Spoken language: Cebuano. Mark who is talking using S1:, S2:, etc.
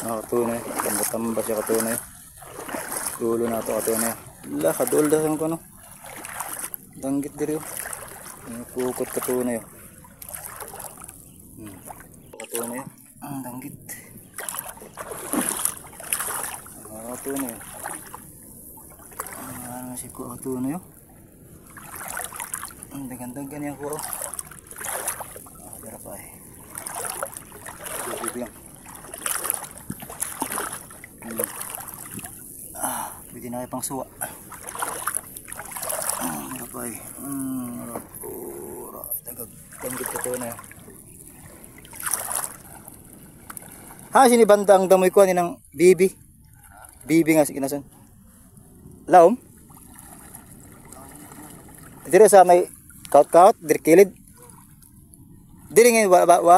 S1: Ah, katunay. Tamba-tamba siya, katunay. Dulo na to, katunay. La, kadul da ko no. Danggit diri oh. Ang pukot, katunay oh. Katunay. Ang danggit. Ah, katunay. Ah, si ko katunay oh. Ang dagan-dagan niya ko oh. Ah, dara pa eh. Tubig lang. Ah, pwede na kayo pang suwa. Ah, dara pa eh. Ura, tagag, danggit katunay oh. Ha, sini banda ang damoy ko ani ng bibi. Bibi nga kinason. Laom? Dire sa may kaut-kaut, dire kilid. Dire nga wa wa, wa.